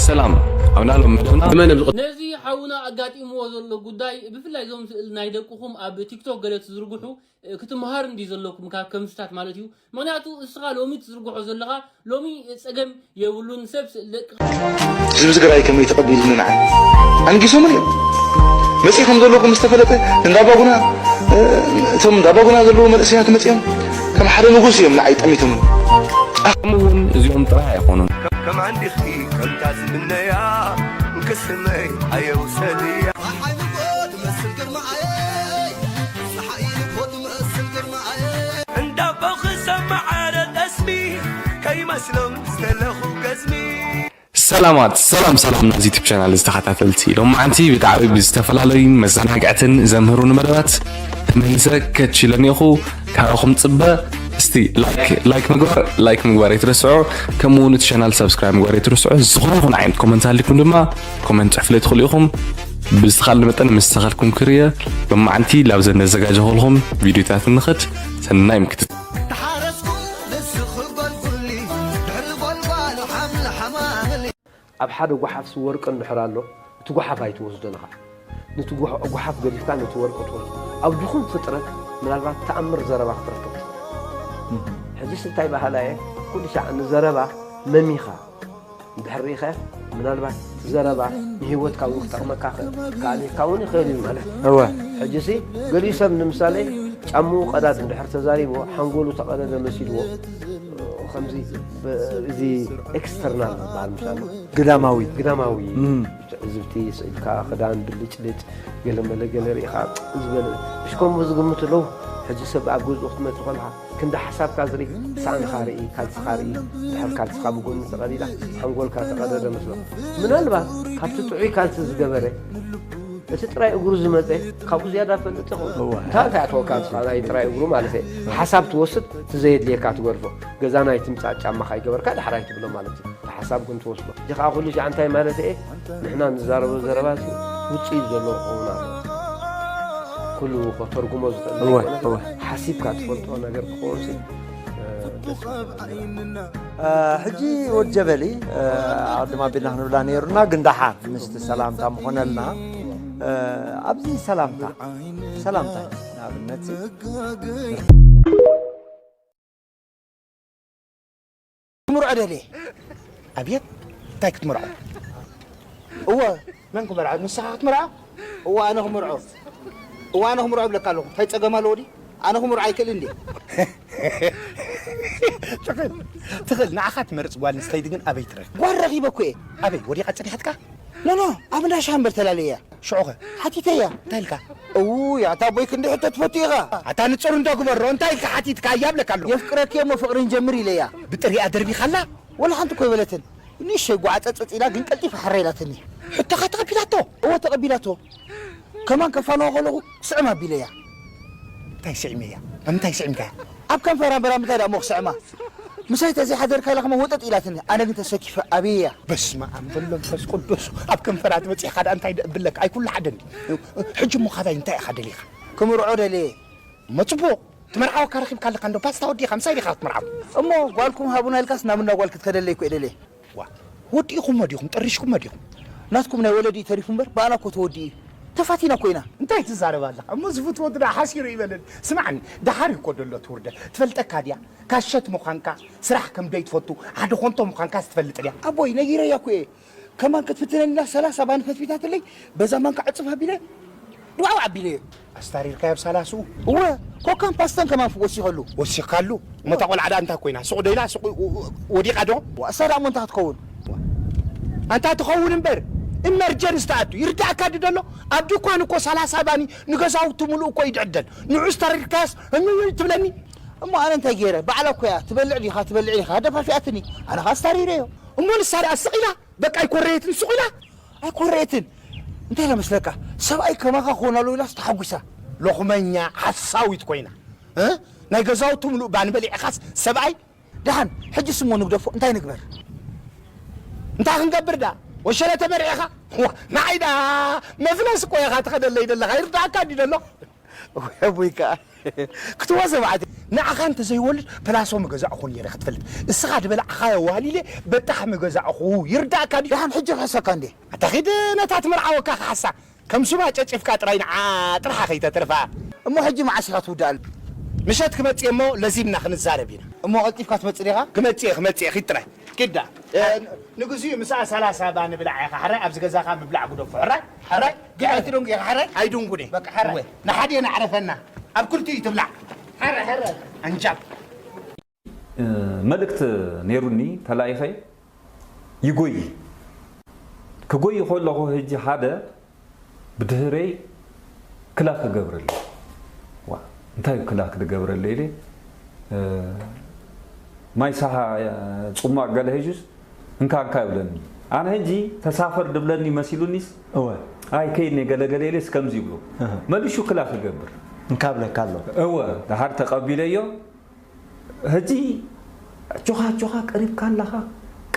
ሰላም ኣብ ናሎም መደብና መን ኣብ ዝቐ- ነዚ ሓውና ኣጋጢምዎ ዘሎ ጉዳይ ብፍላይ እዞም ስእል ናይ ደቅኹም ኣብ ቲክቶክ ገለ ትዝርግሑ ክትምሃር እንዲ ዘለኩም ካብ ከምስታት ማለት እዩ። ምክንያቱ እስኻ ሎሚ ትዝርግሖ ዘለኻ ሎሚ ጸገም የብሉን። ሰብ ስእል ደቂ ህዝቢ ትግራይ ከመይ ተቐቢሉኒ ንዓይ ኣንጊሶምን እዮም መፂእ ከም ዘለኹ ምስ ተፈለጠ እንዳባጉና እቶም እንዳባጉና ዘለዉ መንእሰያት መፂኦም ከም ሓደ ንጉስ እዮም ንዓይ ጠሚቶምን ከምኡ እውን እዚኦም ጥራይ ኣይኮኑን። ከም ኣንዲኽቲ ከምታ ዝምነያ እንክስመይ ኣየውሰድያ ፀሓይ ንጎ ትመስል ግርማዓየይ ፀሓይ ንጎ ትመስል ግርማዓየይ እንዳቦ ክሰማዓረ ጠስሚ ከይመስሎም ዝተለኹ ገዝሚ ሰላማት ሰላም ሰላም ናዚ ዩቱብ ቻናል ዝተኸታተልቲ ሎማዓንቲ ብጣዕሚ ብዝተፈላለዩን መዘናግዕትን ዘምህሩን መደባት ተመሊሰ ከችለኒ ኢኹ። ካባኹም ፅበ እስቲ ላይክ ላይክ ምግባር ላይክ ምግባር ኣይትረስዑ። ከምኡ እውን እቲ ቻናል ሳብስክራይብ ምግባር ኣይትረስዑ። ዝኾነ ይኹን ዓይነት ኮመንት ሃሊኩም ድማ ኮመንት ፅሕፍለይ ትኽእሉ ኢኹም። ብዝተኻለ መጠን ምስ ተኸልኩም ክርየ ሎማዓንቲ ላብዘን ነዘጋጀኹልኹም ቪዲዮታት ንኽድ ሰናይ ምክትት ተሓረስኩ ንስኺ ጎልጉሊ ድሕሪ ጎልጓሉ ሓምሊ ሓማምሊ ኣብ ሓደ ጓሓፍ ስወርቂ እንድሕር ኣሎ እቲ ጓሓፍ ኣይትወስዶን ኢኻ። ነቲ ጓ- ጓሓፍ ገዲፍካ ነቲ ወርቂ ትወስዶ። ኣብ ድኹም ፍጥረት ምናልባት ተኣምር ዘረባ ክትረክብ ትኽእል። ሕጂስ እንታይ በሃላይ እየ ኩሉ ሻዕ ንዘረባ መሚኻ እንድሕር ርኢኻዮ ምናልባት እቲ ዘረባ ንህይወትካ እውን ክጠቕመካ ክኣልየካ እውን ይኽእል እዩ ማለት እዩ። እወ ሕጂሲ ገሊኡ ሰብ ንምሳሌ ጫምኡ ቀዳድ እንድሕር ተዛሪብዎ ሓንጎሉ ተቐደደ መሲልዎ ከምዚ ብ- እዚ ኤክስተርናል ዝበሃል ምሻ ግዳማዊ ግዳማዊ እም። ትዕዝብቲ ስእልካ ክዳን ብልጭልጭ ገለመለ ገለ ርኢኻ ዝበለ እሽ ከምኡ ዝግምቱ ኣለዉ። ሕጂ ሰብ ኣብ ገዝኡ ክትመፅእ ከለኻ ክንዲ ሓሳብካ ዝርኢ ሳእንኻ ርኢ ካልስኻ ርኢ ድሕር ካልስኻ ብጎኒ ተቐዲዳ ሓንጎልካ ተቐደደ መስሎ ምናልባት ካብቲ ጥዑይ ካልሲ ዝገበረ እቲ ጥራይ እግሩ ዝመፀ ካብኡ ዝያዳ ፈልጥ ይኸውን። እንታይ እንታይ ኣተወካ ንስኻ ናይ ጥራይ እግሩ ማለት እየ ሓሳብ ትወስድ ትዘየድልየካ ትገድፎ ገዛ ናይ ትምፃእ ጫማ ካይገበርካ ዳሕራይ ትብሎ ማለት እዩ። እቲ ሓሳብ ግን ትወስዶ እዚ ከዓ ኩሉ ሻዕ እንታይ ማለት እየ ንሕና ንዛረቦ ዘረባ ውፅኢት ዘለዎ ክኸውን ኣሎ። ኩሉ ከተርጉሞ ዝኽእል ዘይኮነ ሓሲብካ ትፈልጦ ነገር ክኸውን ሲ ደስ ሕጂ ወድ ጀበሊ ዓድማ ቢልና ክንብላ ነይሩና ግን ደሓን ምስቲ ሰላምታ ምኾነልና ኣብዚ ሰላምታ ሰላምታ ንኣብነት ክምርዖ ደልየ ኣብየት እንታይ ክትምርዖ እወ መን ክመርዖ ንስኻ ክትምርዖ እወ ኣነ ክምርዖ እወ ኣነ ክምርዖ እብለካ ኣለኹ እንታይ ፀገም ኣለዎ ድዩ ኣነ ክምርዖ ኣይክእልን ድየ ትኽእል ትኽእል ንዓኻ ትመርፅ ጓል ንስተይቲ ግን ኣበይ ትረክብ ጓል ረኺበ እኮ እየ ኣበይ ወዲቓ ፀኒሓትካ ኖኖ ኣብ እንዳ ሻምበል ተላለያ ሽዑኸ ሓቲተያ እንታይ ኢልካ እውይ ኣታ ኣቦይ ክንዲ ሕቶ ትፈቱ ኢኻ ኣታ ንፅሩ እንዶ ግበሮ እንታይ ኢልካ ሓቲትካ እያ ብለካ ኣለኹ የፍቅረኪ እሞ ፍቅሪ ንጀምር ኢለያ ብጥሪኣ ደርቢኻላ ወላ ሓንቲ እኮ ይበለትን ንእሸይ ጓዓፀፀፅ ኢላ ግን ቀልጢፋ ሕረ ኢላትኒ ሕቶኻ ተቐቢላቶ እወ ተቐቢላቶ ከማን ከፋንዋ ከለኹ ስዕም ኣቢለያ እንታይ ስዒመያ ኣብ ምንታይ ስዒምካያ ኣብ ከንፈራ እምበራ ምንታይ ደኣ እሞ ክስዕማ ምሳይ ተዘይሓደርካ ኢላ ከማን ወጠጥ ኢላትኒ ኣነ ግን ተሰኪፈ ኣብየያ በስመ ኣብ በሎ መንፈስ ቅዱስ ኣብ ከንፈራ ትበፂሕካ ደኣ እንታይ ደኣ እብለካ ኣይኩሉ ሓደ እንዲ ሕጂ እሞ ካባይ እንታይ ኢኻ ደሊኻ ክምርዖ ደልየ እሞ ፅቡቕ ትመርዓወካ ረኺብካ ኣለካ እንዶ ፓስታ ወዲኻ ምሳይ ዲኻ ክትምርዓው እሞ ጓልኩም ሃቡና ኢልካስ ናብ እንዳ ጓል ክትከደለይ እኮ እየ ደልየ ዋ ወዲእኹሞ ዲኹም ጠሪሽኩሞ ዲኹም ናትኩም ናይ ወለዲ እዩ ተሪፉ እምበር ብኣና እኮ ተወዲኡ እዩ ተፋቲና እኮ ኢና እንታይ ትዛረብ ኣለኻ እሞ ዝፍትወቱ ደኣ ሓሲሩ ይበለኒ ስማዕኒ ደሓር እዩ እኮ ደሎ እቲ ውርደት ትፈልጠካ ድያ ካሸት ምዃንካ ስራሕ ከም ደይትፈቱ ሓደ ኮንቶ ምዃንካ ትፈልጥ ድያ ኣቦይ ነጊረያ እኮ እየ ከማን ክትፍትነኒ ኢላ ሰላሳ ባኒ ፈትፊታትለይ በዛ ማንካ ዕፅፍ ኣቢለ ድዋው ኣቢለዮ ኣስታሪርካዮ ኣብ ሳላስኡ እወ ኮካን ፓስተን ከማን ወሲኸሉ ወሲኻሉ እሞታ ቆልዓ ደኣ እንታይ ኮይና ሱቕ ዶ ኢላ ሱቕ ወዲቓ ዶ እሳ ደኣ እሞ እንታይ ክትከውን ኣንታ ትኸውን እምበር ኢመርጀንስ ተኣቱ ይርዳእካ ዲ ደሎ ኣብ ድኳን እኮ ሰላሳ ባኒ ንገዛውቲ ሙሉእ እኮ ይድዕደል ንዑ ኣስታሪርካያስ እምምም ትብለኒ እሞ ኣነ እንታይ ገይረ ባዕላ እኮ እያ ትበልዕ ዲኻ ትበልዕ ዲኻ ደፋፊኣትኒ ኣነ ኸዓ ኣስታሪረዮ እሞ ንሳ ደኣ ስቕ ኢላ በቃ ኣይኮረየትን ሱቕ ኢላ ኣይኮረየትን እንታይ ኢላ መስለካ ሰብኣይ ከማኻ ክኾን ኣለዎ ኢላስ ተሓጒሳ ሎኽመኛ ሓሳዊት ኮይና እ ናይ ገዛውቲ ምሉእ ባኒ በሊዕኻስ ሰብኣይ ደሓን ሕጂ ስሞ ንግደፎ እንታይ ንግበር እንታይ ክንገብር ዳ ወሸለ ተመሪዕኻ ዋ ንዓይ ዳ መፍለስ እኮ ኢኻ ትኸደለይ ዘለኻ ይርዳእካ ድዩ ደሎ ወይ ኣቦይ ከዓ ክትዋ ሰብዓት ንዓኻ እንተዘይወልድ ፕላሶ ምገዛእኹ ነይረ ክትፈልጥ። እስኻ ዝበላዕኻዮ ዋህሊለ በጣሕ ምገዛእኹ። ይርዳእካ ድዩ? ደሓን ሕጂ ክሕሰካ እንዴ? ኣታ ኺድ ነታ ትምርዓወካ ክሓሳ። ከም ሱባ ጨጭፍካ ጥራይ ንዓ ጥርሓ ከይተትርፋ። እሞ ሕጂ መዓስ ኢኻ ትውድኣሉ? ምሸት ክመጽእ እሞ ለዚምና ክንዛረብ ኢና። እሞ ቀልጢፍካ ትመጽእ ዲኻ? ክመጽእ እየ፣ ክመጽእ እየ፣ ኺድ ጥራይ። ኪዳ። እ፣ ንግዚኡ ምሳኣ ሰላሳ ባኒ ብላዕ ኢኻ። ሕራይ ኣብዚ ገዛኻ ምብላዕ ግደፎ። ሕራይ? ሕራይ? ግን ኣይትደንጉ ኢኻ። ሕራይ? ኣይድንጉን እየ። በቃ ሕራይ። እወ። ንሓደ ነዕረፈና። ኣብ ክልቲኡ ትብላዕ። ሕራይ፣ ሕራይ። ኣንጃብ። እ፣ መልእክት ነይሩኒ ተላኢኸ ይጎይ። ክጎይ ከለኹ ህጂ ሓደ ብድህረይ ክላክ ክገብረለይ። ዋ፣ እንታይ እዩ ክላክ ክገብረለይ ኢለ፣ እ፣ ማይ ሳሃ፣ እ፣ ጽሟቕ ገለ ሒዙስ እንካ እንካ ይብለኒ። ኣነ ህጂ ተሳፈር ድብለኒ መሲሉኒስ፣ እወ። ኣይ ከይድኒ ገለ ገለ ኢለስ ከምዚ ይብሎ። እህ። መሊሹ ክላክ ክገብር። እንካ ብለካ ኣሎ። እወ፣ ደሓር ተቐቢለዮ። ህጂ ኣጆኻ፣ ኣጆኻ፣ ቀሪብካ ኣለኻ፣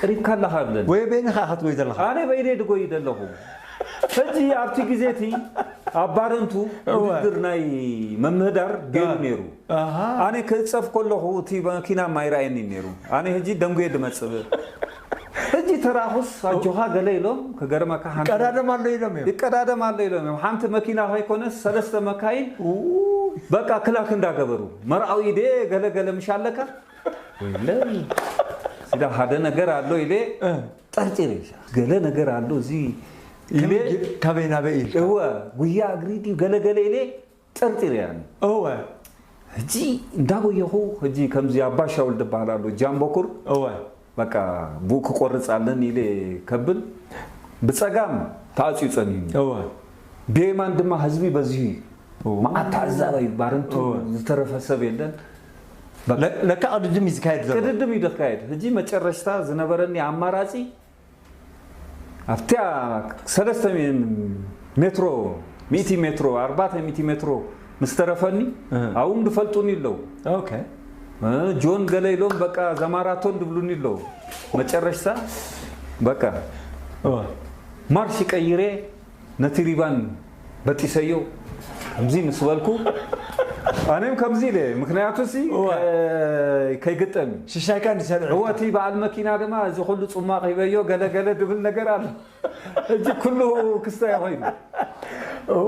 ቀሪብካ ኣለኻ ይብለኒ። ወይ በይንኻ ኢኻ ትጎይ ዘለኻ? ኣነ በይነይ ድጎይ ዘለኹ። ህጂ ኣብቲ ግዜ እቲ ኣብ ባረንቱ እወ። ውድድር ናይ መምህዳር ገይሩ አ-፣ ነይሩ። ኣሃ። ኣነ ክእጸፍ ከለኹ እቲ መኪና ማይረኣየኒ ነይሩ። ኣነ ህጂ ደንጉየ ድመጽእ። ህጂ ተራኹስ ኣጆኻ ገለ ኢሎም ክገርመካ ሓንቲ ይቀዳደም ኣሎ ኢሎም እዮም። ይቀዳደም ኣሎ ኢሎም እዮም። ሓንቲ መኪና ከይኮነስ ሰለስተ መካይን ውይ። በቃ ክላክ እንዳገበሩ። መርዓዊ ድየ ገለ ገለ ምሽ ኣለካ? ወይለይ። ሲዳ ሓደ ነገር ኣሎ ኢለ እ። ጠርጢረ። ገለ ነገር ኣሎ እዚ ኢለ ከመይ፣ ካበይ ናበይ ኢልካ? እወ፣ ጉያ እግሪ ድዩ ገለ ገለ ኢለ ጠርጢረ ያኒ። እወ። ሕጂ እንዳጎየኹ፣ ሕጂ ከምዚ ኣባ ሻውል ዝበሃል ኣሎ፣ ጃምቦኩር። እወ። በቃ ብኡ ክቆርጽ ኣለኒ ኢለ ከብል፣ ብጸጋም ተዓጽዩ ጸኒሁኒ። እወ። ብየማን ድማ ህዝቢ በዚሁ እዩ። እወ። መዓት ተዓዛባይ ባረንቱ እወ። ዝተረፈ ሰብ የለን። በቃ ለ-፣ ለካ ቅድድም እዩ ዝካየድ ዘሎ። ቅድድም እዩ ዝካየድ። ሕጂ መጨረሽታ ዝነበረኒ ኣማራጺ ኣብቲኣ ሰለስተ ሜ-፣ ሜትሮ፣ ሚእቲ ሜትሮ፣ ኣርባዕተ ሚእቲ ሜትሮ ምስ ተረፈኒ፣ እህ። ኣብኡ ድፈልጡኒ ኣለዉ። ኦኬ። እ፣ ጆን ገለ ኢሎም በቃ ዘማራቶን ድብሉኒ ኣለዉ። መጨረሽታ በቃ እወ። ማርሽ ቀይሬ ነቲ ሪባን በጢሰዮ ከምዚ ምስ በልኩ፣ ኣነም ከምዚ ኢለ፣ ምክንያቱ ሲ፣ እወ። ከ-፣ ከይግጠም እዩ። ሽሻይካ እንዲሰርዕ። እወ፣ እቲ በዓል መኪና ድማ፣ "እዚ ኩሉ ጽማቕ ሂበዮ፣ ገለ ገለ" ድብል ነገር ኣሎ። ሕጂ ኩሉ ክስታይ ኮይኑ። ኦ፣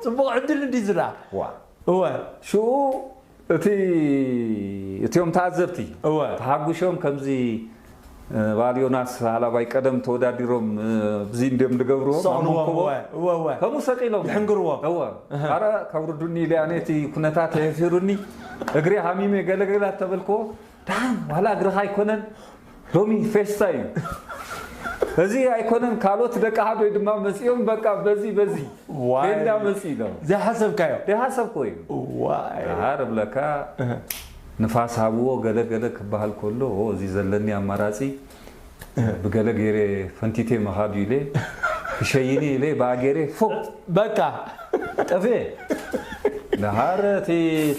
ጽቡቕ ዕድል እንዲ ዝላ። ዋ። እወ። ሽኡ እቲ፣ እቲኦም ተዓዘብቲ እወ። ተሓጉሾም ከምዚ፣ እ፣ በዓል ዮናስ ሃላባይ ቀደም ተወዳዲሮም፣ እ፣ ብዚ እንድዮም ዝገብርዎ፣ ሰቕልዎም፣ ኣብ መንኮቦ እወ፣ እወ፣ እወ። ከምኡ ሰቂሎም። ይሕንግርዎም። እወ። እህ። ኣረ፣ ከውርዱኒ ኢለ ኣነ እቲ ኩነታት የፊሩኒ፣ እግሬ ሃሚመ ገለገለ ተበልክዎ፣ ደሓን፣ ዋላ እግርኻ ኣይኮነን፣ ሎሚ ፌስታ እዩ። እዚ ኣይኮነን፣ ካልኦት ደቂ ሓዶይ ድማ መጺኦም፣ በቃ በዚ፣ በዚ። ዋይ። ቤንዳ መጺ ኢሎም። ዘይሓሰብካዮ። ዘይሓሰብኮ እዩ። ዋይ። ደሓር እብለካ፣ እህ። ንፋስ ሃብዎ ገለ ገለ ክበሃል ከሎ፣ ኦ፣ እዚ ዘለኒ ኣማራጺ እህ። ብገለ ገይረ ፈንቲቴ ምኻድ ኢለ፣ ክሸይኒ ኢለ፣ ብኣ ገይረ ፎ። በቃ። ጠፍኤ። ደሓር እቲ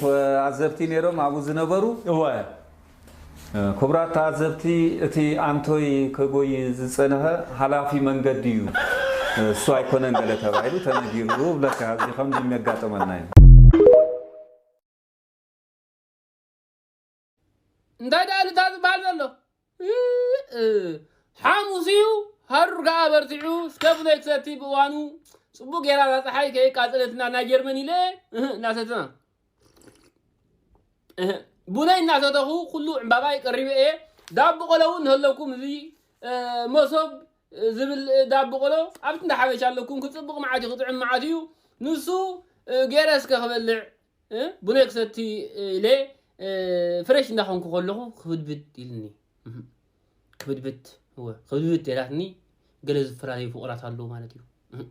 ተዓዘብቲ ነይሮም ኣብኡ ዝነበሩ። እወ። ክቡራት ተዓዘብቲ፣ እቲ ኣንቶይ ከጎይ ዝጸንሐ ሓላፊ መንገዲ እዩ፣ እሱ ኣይኮነን ገለ ተባሂሉ ተነጊሩ ብለካ፣ እዚ ከምዚ የሚያጋጥመና እዩ። እንታይ ደኣ ልታ ዝበሃል ዘሎ? እ፣ እ፣ ሓሙስ እዩ፣ ሃሩር ከኣ በርቲዑ፣ እስከ ቡነይ ክሰቲ ብእዋኑ፣ ጽቡቕ ጌራ እዛ ጸሓይ ከየቃጸለትና ናይ ጀርመን ኢለ፣ እህ፣ እናሰተና። እህ፣ ቡነይ እናሰተኹ ኩሉ ዕምባባይ ቀሪበ እየ። ዳቦ ቆሎ እውን ንህለኩም፣ እዚ፣ እ፣ መሶብ ዝብል ዳቦ ቆሎ ኣብቲ እንዳ ሓበሻ ኣለኩም፣ ክጽብቕ መዓት እዩ፣ ክጥዕም መዓት እዩ። ንሱ፣ እ፣ ገይረ እስከ ክበልዕ፣ እ፣ ቡነይ ክሰቲ ኢለ፣ እ፣ ፍሬሽ እንዳኾንኩ ከለኹ ክብድብድ ኢልኒ። እህ። ክብድብድ፣ እወ፣ ክብድብድ ኢላትኒ፣ ገለ ዝፈላለዩ ፍቑራት ኣለዉ ማለት እዩ። እህ።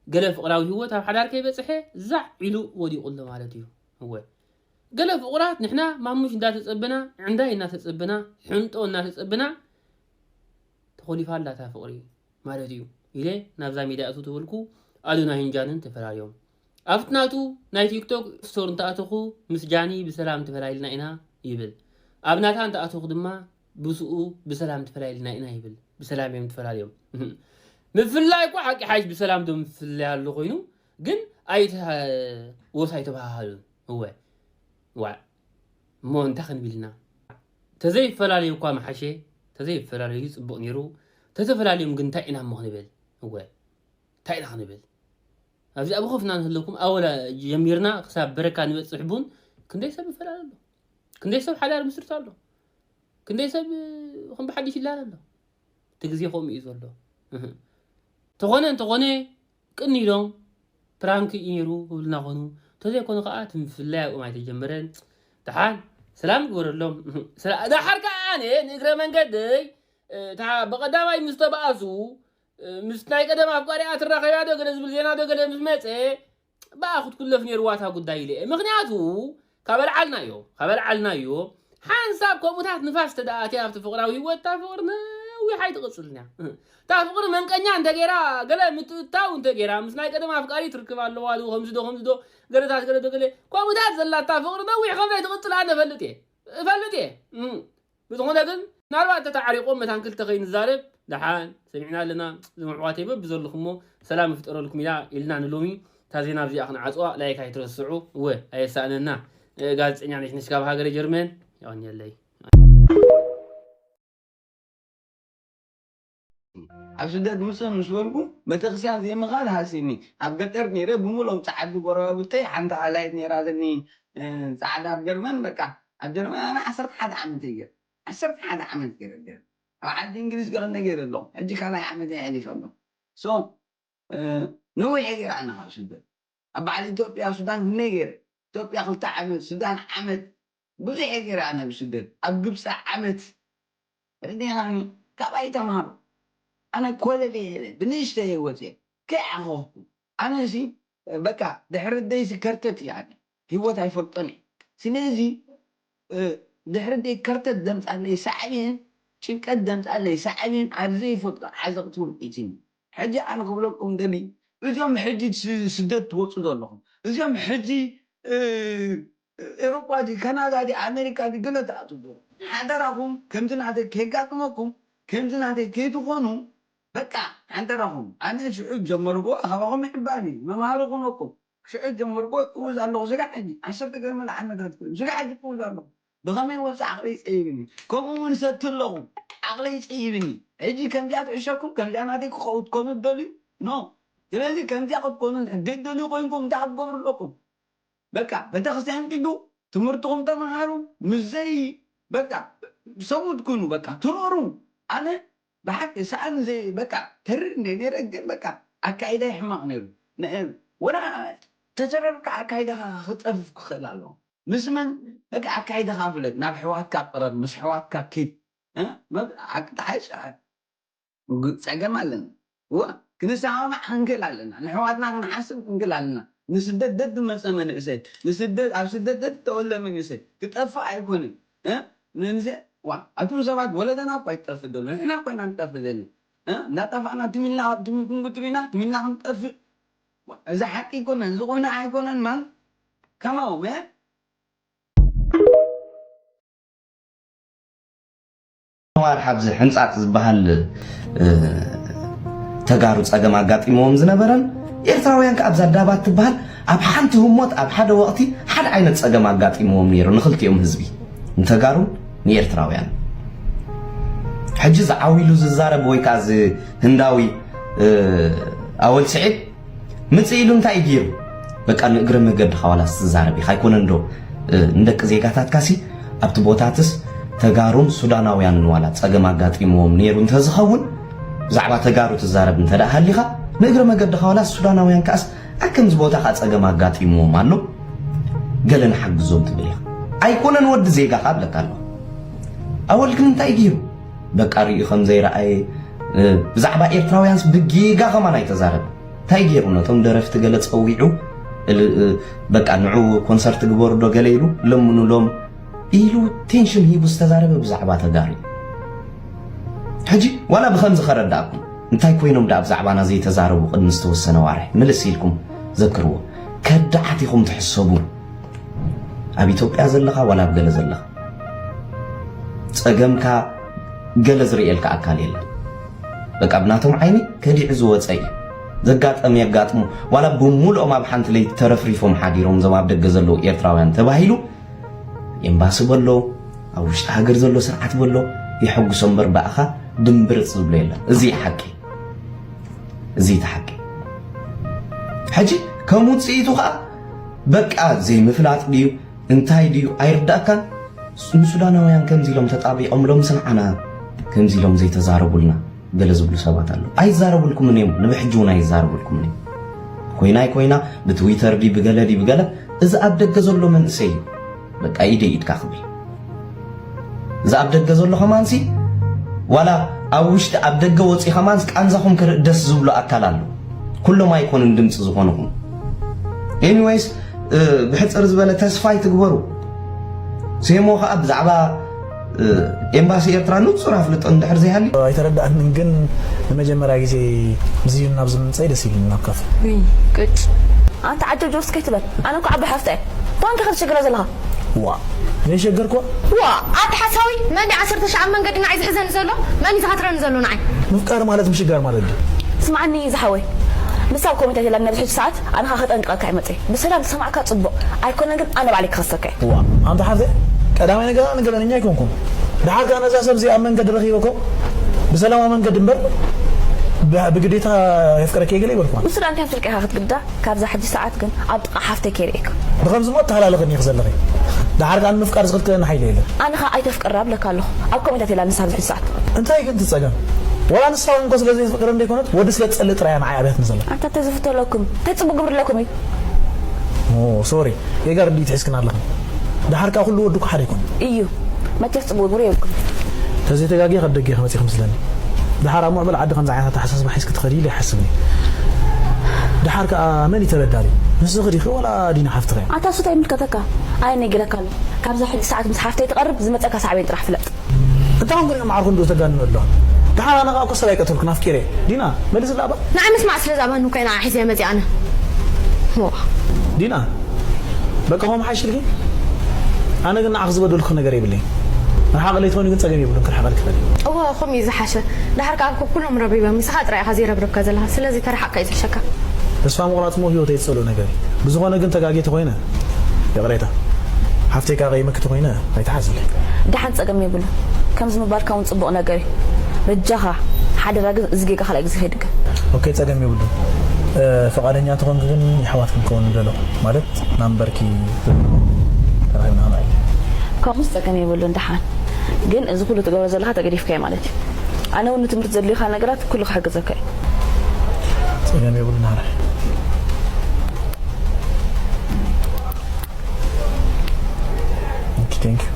ገለ ፍቕራዊ ህይወት ኣብ ሓዳር ከይበጽሐ ዛዕ ኢሉ ወዲቑ ኣሎ ማለት እዩ። እወ። ገለ ፍቑራት ንሕና ማሙሽ እንዳተጸበና፣ ዕንዳይ እናተጸበና፣ ሕንጦ እናተጸበና፣ ተኾሊፋ ኣላ እታ ፍቕሪ ማለት እዩ ኢለ ናብዛ ሚድያ እትው ተበልኩ፣ ኣዶናይ ጃንን ተፈላልዮም። ኣብቲ ናቱ ናይ ቲክቶክ ስቶር እንተኣተኹ፣ ምስ ጃኒ ብሰላም ተፈላሊልና ኢና ይብል። ኣብ ናታ እንተኣተኹ ድማ፣ ብስኡ ብሰላም ተፈላሊልና ኢና ይብል። ብሰላም እዮም ተፈላልዮም። ምፍልላይ እኮ ሓቂ ሓይሽ ብሰላም ዶ ምፍልላይ ኣሎ ኮይኑ፣ ግን ኣይተ-፣ ወስ ኣይተበሃሃሉን። እወ። ዋዕ። እሞ እንታይ ክንብል ኢና? ተዘይፈላለዩ እኳ መሓሸ። ተዘይፈላለዩ ጽቡቕ ነይሩ። ተተፈላለዮም ግን እንታይ ኢና እሞ ክንብል? እወ እንታይ ኢና ክንብል? ኣብዚ ኣብ ኾፍና ንህለኩም ኣወላ ጀሚርና ክሳብ በረካ ንበጽሕ ቡን ክንደይ ሰብ ይፈላለ ኣሎ። ክንደይ ሰብ ሓዳር ምስርት ኣሎ። ክንደይ ሰብ ከም ብሓድሽ ይላል ኣሎ። እቲ ግዜ ከምኡ እዩ ዘሎ። ተኾነ እንተኾነ ቅኒ ኢሎም ፕራንክ እዩ ነይሩ ክብልና ኾኑ። እንተዘይኮነ ከዓ እቲ ምፍላይ ኣብኦም ኣይተጀመረን። ደሓን ሰላም ግበረሎም። ሰላ- ደሓር ከዓ ኣነ ንእግረ መንገደይ እታ ብቐዳማይ ምስ ተባኣሱ ምስ ናይ ቀደም ኣፍቃሪኣ ትራኸብያ ዶ ገለ ዝብል ዜና ዶ ገለ ምስ መፀ ብኣ ክትኩለፍ ነይርዋ እታ ጉዳይ ኢለ እየ። ምኽንያቱ ካበልዓልናዮ ካበልዓልናዮ ሓንሳብ ከምኡታት ንፋስ ተደኣትያ ኣብቲ ፍቕራዊ ህይወት እታ ፍቕሪ ነዊሕ ኣይትቕፅልን እያ። እታ ፍቕሪ መንቀኛ እንተገይራ ገለ ምትእታው እንተገይራ ምስ ናይ ቀደም ኣፍቃሪ ትርክብ ኣለዋ ዶ ከምዚ ዶ ከምዚ ዶ ገለታት ገለ ዶ ገለ ከምኡታት ዘላታ ፍቕሪ ነዊሕ ከም ዘይትቕፅል ኣነ እፈልጥ እየ እፈልጥ እየ። ብዝኾነ ግን ምናልባት ተተዓሪቆም መታን ክልተ ከይንዛረብ ደሓን ሰሚዕና ኣለና። ዝምዕዋተይ በብዘለኹሞ ሰላም ይፍጠረልኩም ኢና ኢልና ንሎሚ እታ ዜና ኣብዚኣ ክንዓፅዋ ላይክ ኣይትረስዑ። እወ ኣየሳእነና። ጋዜጠኛ ነሽነሽ ካብ ሃገረ ጀርመን። የቐንየለይ። ኣብ ስደት ምስ ምስ በልኩ ቤተክርስትያን ዘይምኻድ ሃሲኒ። ኣብ ገጠር ነይረ ብምሎም ፃዓዱ ጎረባብተይ ሓንቲ ኣላይት ነይራትኒ። ፃዕዳ ኣብ ጀርመን በቃ ኣብ ጀርመን ኣነ ዓሰርተ ሓደ ዓመት እየ። ዓሰርተ ሓደ ዓመት ገይረ ገይረ ኣብ ዓዲ እንግሊዝ ገለ ነገር ኣለኹ። ሕጂ ካልኣይ ዓመት ኣሕሊፈ ኣለኹ። ሶ ነዊሕ ገይረ ኣነ ካብ ስደት ኣብ በዓል ኢትዮጵያ ሱዳን ክንደይ ገይረ ኢትዮጵያ ክልተ ዓመት ሱዳን ዓመት ብዙሕ ገይረ ኣነ ብስደት ኣብ ግብፂ ዓመት ርዲኻኒ ካባይ ተምሃሩ። ኣነ ኮለል እየ ኢለ ብንእሽተይ ህይወት እየ ከይዓኸኹ ኣነ ሲ በቃ ድሕሪ ደይሲ ከርተት እየ ኣነ ህይወት ኣይፈልጦን እየ። ስለዚ ድሕሪ ደይ ከርተት ዘምፃለይ ሳዕቤን ጭንቀት ዘምፃለይ ሳዕቤን ኣብ ዘይፈልጦ ዓዘቕቲ ውድቂት እዩ። ሕጂ ኣነ ክብለኩም ደሊ እዞም ሕጂ ስደት ትወፁ ዘለኹም እዞም ሕጂ ኤሮጳ ዲ ካናዳ ዲ ኣሜሪካ ዲ ገለ ትኣትዉ ሓደራኹም ከምዚ ናተይ ከይጋጥመኩም ከምዚ ናተይ ከይትኾኑ በቃ ሓደራኹም ኣነ ሽዑ ጀመርዎ ኣኻባኹም ይሕባኒ መምሃሪ ኩነኩም ሽዑ ጀመርዎ እውዝ ኣለኹ ስጋ ሕጂ ዓሰርተ ገርመን ዓመታት ኮይኑ ስጋ ሕጂ እውዝ ኣለኹ ብኸመይ ወፅእ ዓቕለይ ፀይብኒ ከምኡ እውን ሰቲ ኣለኹ ዓቕለይ ፀይብኒ ሕጂ ከምዚኣ ትዕሸኩም ከምዚኣ ናተይ ክኸውን ትኮኑ ትደልዩ ኖ ስለዚ ከምዚኣ ክትኮኑ ደይደልዩ ኮይንኩም እንታይ ክትገብሩ ኣለኩም በቃ ቤተክርስትያን ኪዱ ትምህርትኹም ተምሃሩ ምስዘይ በቃ ሰሙት ኩኑ በቃ ትረሩ ኣነ ብሓቂ ሰኣን ዘይ በቃ ተርር እንደ ነረ ግን በቃ ኣካይዳ ሕማቕ ነይሩ ንዕም ወላ ተዘረርካ ኣካይዳኻ ክጠፍፍ ክኽእል ኣለዎ ምስ መን በቃ ኣካይዳኻ ፍለጥ ናብ ሕዋትካ ቅረብ ምስ ሕዋትካ ኪድ እ መብ- ኣቅ- ተሓሽ ጸገም ኣለና እዋ ክንሰማማዕ ክንክእል ኣለና ንሕዋትና ክንሓስብ ክንክእል ኣለና ንስደት ደድ መፀ መንእሰይ ንስደት ኣብ ስደት ደድ ተወለ መንእሰይ ክጠፍእ ኣይኮንን እ መንእሰይ ዋ ኣቱም ሰባት ወለደና እኳ ይጠፍእ ዘሎ ንሕና ኮይና ንጠፍእ ዘለና እ እናጠፋእና ትሚልና ትምትምጉ ትሚና ትሚልና ክንጠፍእ ዋ፣ እዚ ሓቂ ኣይኮነን እዚ ቁና ኣይኮነን ማን ከማው መ ነዋር ሓብዚ ሕንፃፅ ዝበሃል ተጋሩ ፀገም ኣጋጢምዎም ዝነበረን ኤርትራውያን ከዓ ኣብዛ ዳባት ትበሃል ኣብ ሓንቲ ህሞት ኣብ ሓደ ወቕቲ ሓደ ዓይነት ፀገም ኣጋጢምዎም ነይሩ ንክልቲኦም ህዝቢ ንተጋሩን ንኤርትራውያን ሕጂ ዝዓው ኢሉ ዝዛረብ ወይ ከዓ እዚ ህንዳዊ ኣወል ስዒድ ምጽእ ኢሉ እንታይ እዩ ገይሩ? በቃ ንእግረ መገድኻ ዋላ ዝትዛረብ ኢኻ ኣይኮነን ዶ ንደቂ ዜጋታትካሲ ኣብቲ ቦታትስ ተጋሩን ሱዳናውያንን ዋላ ጸገም ኣጋጢምዎም ነይሩ እንተዝኸውን ብዛዕባ ተጋሩ ትዛረብ እንተ ደኣ ሃሊኻ ንእግረ መገድኻ ዋላ ሱዳናውያን ከኣስ ኣብ ከምዚ ቦታ ከኣ ጸገም ኣጋጢምዎም ኣሎ ገለ ንሓግዞም ትብል ኢኻ ኣይኮነን ወዲ ዜጋኻ እብለካ ኣለኹ ኣወል ግን እንታይ ገይሩ በቃ ርእዩ ከም ዘይረኣየ ብዛዕባ ኤርትራውያንስ ብጌጋ ከማን ኣይተዛረበ እንታይ ገይሩ ነቶም ደረፍቲ ገለ ጸዊዑ በቃ ንዑ ኮንሰርት ግበሩ ዶ ገለ ኢሉ ለምኑሎም ኢሉ ቴንሽን ሂቡ ዝተዛረበ ብዛዕባ ተጋሩ ሕጂ ዋላ ብከምዚ ከረዳእኩም እንታይ ኮይኖም ደኣ ብዛዕባና ዘይተዛረቡ ቅድሚ ዝተወሰነ ዋርሒ ምልስ ኢልኩም ዘክርዎ ከዳዓት ኢኹም ትሕሰቡ ኣብ ኢትዮጵያ ዘለኻ ዋላ ኣብ ገለ ዘለኻ ጸገምካ ገለ ዝርእየልካ ኣካል የለን በቃ ብናቶም ዓይኒ ከዲዑ ዝወፀ እዩ ዘጋጠም የጋጥሙ ዋላ ብሙሉኦም ኣብ ሓንቲ ለይቲ ተረፍሪፎም ሓዲሮም እዞም ኣብ ደገ ዘለዉ ኤርትራውያን ተባሂሉ ኤምባሲ በሎ፣ ኣብ ውሽጢ ሃገር ዘሎ ስርዓት በሎ፣ የሐጉሶ እምበር ብኣኻ ድምብርጽ ዝብሎ የለን። እዚ እዩ ሓቂ። እዚ እቲ ሓቂ። ሕጂ ከም ውጽኢቱ ኸኣ በቃ ዘይምፍላጥ ድዩ እንታይ ድዩ ኣይርዳእካን። ንሱዳናውያን ከምዚ ኢሎም ተጣቢቖም ሎምስ ንዓና ከምዚ ኢሎም ዘይተዛረቡልና ገለ ዝብሉ ሰባት ኣለዉ። ኣይዛረቡልኩምን እዮም፣ ንብሕጂ እውን ኣይዛረቡልኩምን እዮም። ኮይና ኣይኮይና ብትዊተር ድዩ ብገለ ድዩ ብገለ፣ እዚ ኣብ ደገ ዘሎ መንእሰይ እዩ በቃ ኢደይ ኢድካ ክብል። እዚ ኣብ ደገ ዘሎ ከማንሲ ዋላ ኣብ ውሽጢ ኣብ ደገ ወፂ ከማንስ ቃንዛኹም ክርኢ ደስ ዝብሎ ኣካል ኣሎ። ኩሎም ኣይኮኑን ድምፂ ዝኾንኹም። ኤኒዌይስ፣ ብሕፅር ዝበለ ተስፋ ይትግበሩ። ሴሞ ከዓ ብዛዕባ ኤምባሲ ኤርትራ ንፁር ኣፍልጦ እንድሕር ዘይሃልዩ ኣይተረዳእንን፣ ግን ንመጀመርያ ግዜ ምስዚ ናብ ዝምምፀይ ደስ ኢሉኒ ናብ ካፈ። ውይ፣ ቅጭ። ኣንታ ዓጀብ ጆርስ ከይትበል። ኣነ እኮ ዓባይ ሓፍታ እየ። ኳንከ ክትሽግረ ዘለኻ? ዋ፣ ዘይሸገርኩዋ? ዋ፣ ኣታ ሓሳዊ፣ መን ድዩ ዓሰርተ ሺሕ ኣብ መንገዲ ንዓይ ዝሕዘኒ ዘሎ? መን እዩ ዝሃትረኒ ዘሎ ንዓይ? ምፍቃር ማለት ምሽጋር ማለት ድዩ? ስምዓኒ ዝሓወይ፣ ንሳ ኣብ ኮሚታት የላን ኣብዚ ሕጂ ሰዓት ኣነ ኸኣ ከጠንቅቐካ እየ መጺአ። ብሰላም ተሰማዕካ ጽቡቕ፣ ኣይኮነን ግን ኣነ ባዕለይ ክኸሰካ እየ። ዋ፣ ኣንታ ሓፍተይ፣ ቀዳማይ ነገር ኣነ ገበነኛ ኣይኮንኩን። ደሓር ከኣ ነዛ ሰብ እዚኣ ኣብ መንገዲ ረኺበኮ ብሰላማዊ መንገዲ እምበር ብ-፣ ብግዴታ የፍቅረኪ እየ ገለ ኣይበልኩዋን። ንሱ ደኣ እንታይ ፍርቂ ኢኻ ክትግዳ? ካብዛ ሕጂ ሰዓት ግን ኣብ ጥቓ ሓፍተይ ከይርእየካ። ብኸምዚ እሞ እተሃላለኽኒ ኢኺ ዘለኺ። ደሓር ከኣ ንምፍቃር ዝኽልክለኒ ሓይሊ የለን። ኣነ ኸኣ ኣይተፍቅራ እብለካ ኣለኹ። ኣብ ኮሚታት የላ ንሳ ኣብዚ ሕጂ ሰዓት። እንታይ ግን እቲ ጸገም? ዋላ ንሳ እውን እኮ ስለ ዘይተፍቅረኒ ዘይኮነት፣ ወዲ ስለ ትጸልእ ጥራይ እያ ንዓይ ኣብያትኒ ዘላ። ኣንታ ተዝፍተለኩም፣ እንታይ ጽቡቕ ግብሪ ኣለኩም እዩ? ኦ፣ ሶሪ። ጌጋ ርድኢት ሒዝክን ኣለኽን። ደሓር ከኣ ኩሉ ወዲ እኮ ሓደ ኣይኮነን። እዩ። መቸስ ጽቡቕ ግብሪ የብልኩም። ተዘይተጋግየ ካብ ደገ ኢኺ መጺኺ መስለኒ። ደሓር ኣብ ምዕቡል ዓዲ ከምዚ ዓይነት ኣተሓሳስባ ሒዝኪ ትኸዲ ኢለ ኣይሓስብን እየ። ደሓር ከኣ መን እዩ ተበዳሊ? ንስኺ ዲኺ ወላ ዲና ሓፍትኺ እያ? ኣታ እሱ እንታይ ይምልከተካ? ኣነ ነጊረካ ኣለኹ። ካብዛ ሕጂ ሰዓት ምስ ሓፍተይ ትቐርብ ዝመጸካ ሳዕቤን ጥራሕ ፍለጥ። እንታይ ኮንኩ ዲና መዓርኩ እንዶ ተጋንኑ ኣለዋ? ደሓር ኣነ ከኣ እኮ ሰብ ኣይቀተልኩን ኣፍቂረ። ዲና፣ መልስላ እባ። ንዓይ ምስማዕ ስለ ዝኣበኒ እኮ እየ ንዓ ሒዘያ መጺኣ ኣነ። ዋ። ዲና፣ በቃ ከምኡ ሓይሽልኪ? ኣነ ግን ንዓኺ ዝበደልኩ ነገር የብለይን። ርሓቕ ለይትኾኒ ግን ጸገም የብሉን፣ ክርሕቐልኪ ይኽእል እየ። እወ፣ ከምኡ እዩ ዝሓሸ። ደሓር ከኣ እኮ ኩሎም ረብሪቦም፣ ንስኻ ጥራይ ኢኻ ዘይረብረብካ ዘለኻ። ስለዚ ተረሓቕካ እዩ ዝሕሸካ። ተስፋ ምቑራጽ እሞ ህይወተይ ዝጸልኦ ነገር እዩ። ብዝኾነ ግን ተጋግየ ተኾይነ ይቕሬታ። ሓፍተይ ከኣ ቀይመኪ ተኾይነ ኣይትሓዝለይ። ደሓን ጸገም የብሉን። ከምዚ ምባልካ እውን ጽቡቕ ነገር እዩ። በጃኻ ሓደራ ግን እዚ ጌጋ ካልኣይ ግዜ ከይድገም። ኦኬ፣ ጸገም የብሉን። እ፣ ፍቓደኛ እንተኾንኪ ግን የሕዋት ክንከውን ንደሎ። ማለት ናምበርኪ ተራኺብና ክንዕል። ከምኡስ ጸገም የብሉን። ደሓን ግን እዚ ኩሉ ትገብሮ ዘለኻ ተገዲፍካዮ ማለት እዩ። ኣነ እውን ንትምህርቲ ዘድልዩኻ ነገራት ኩሉ ክሕግዘካ እዩ። ጸገም የብሉን ሓራይ። ኦኬ፣ ቴንክ ዩ።